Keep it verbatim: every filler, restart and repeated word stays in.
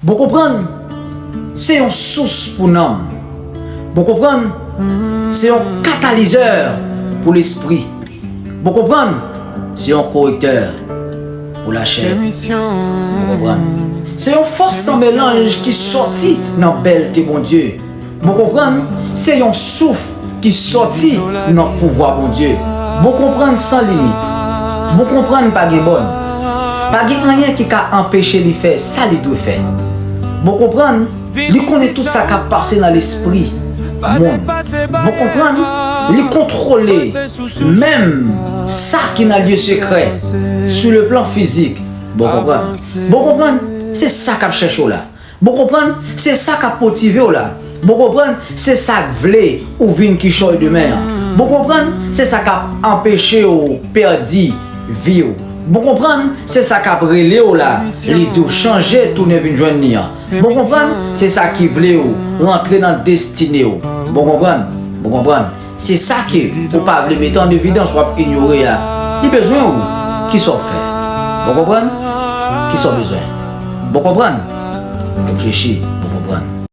Bon konprann, se yon sous pou nanm. Bon konprann, se yon katalizè pou lespri. Bon konprann, se yon korektè pou lachè. Bon konprann, se yon fòs san melanj ki sòti nan bèlte Bondye. Bon konprann, se yon souf ki sòti nan pouvwa Bondye. Bon konprann san limit. Bon konprann pa gen bòn. Pa gen anyen ki ka anpeche li fè sa li dwe fè. Bon konprann, li konnen tout sa k ap pase nan lespri moun. Bon konprann, li kontwole menm sa ki nan lye sekrè, sou le plan fizik. Bon konprann. Bon konprann, se sa k ap chèche w la. Bon konprann, se sa k ap motive w la. Bon konprann, se sa k vle ou vin kichòy demen an. Bon konprann, se sa k ap anpeche w pèdi vi w. Bon konprann, se sa k ap rele w la, li di w chanje, tounen vin jwenn li an. Bon konprann, se sa ki vle w rantre nan destine w. Bon konprann, bon konprann. Se sa ke ou pa vle mete an evidans, w ap inyore a. Li bezwen ou. Kisa w fè? Bon konprann? Kisa w bezwen? Bon konprann? Reflechi, bon konprann.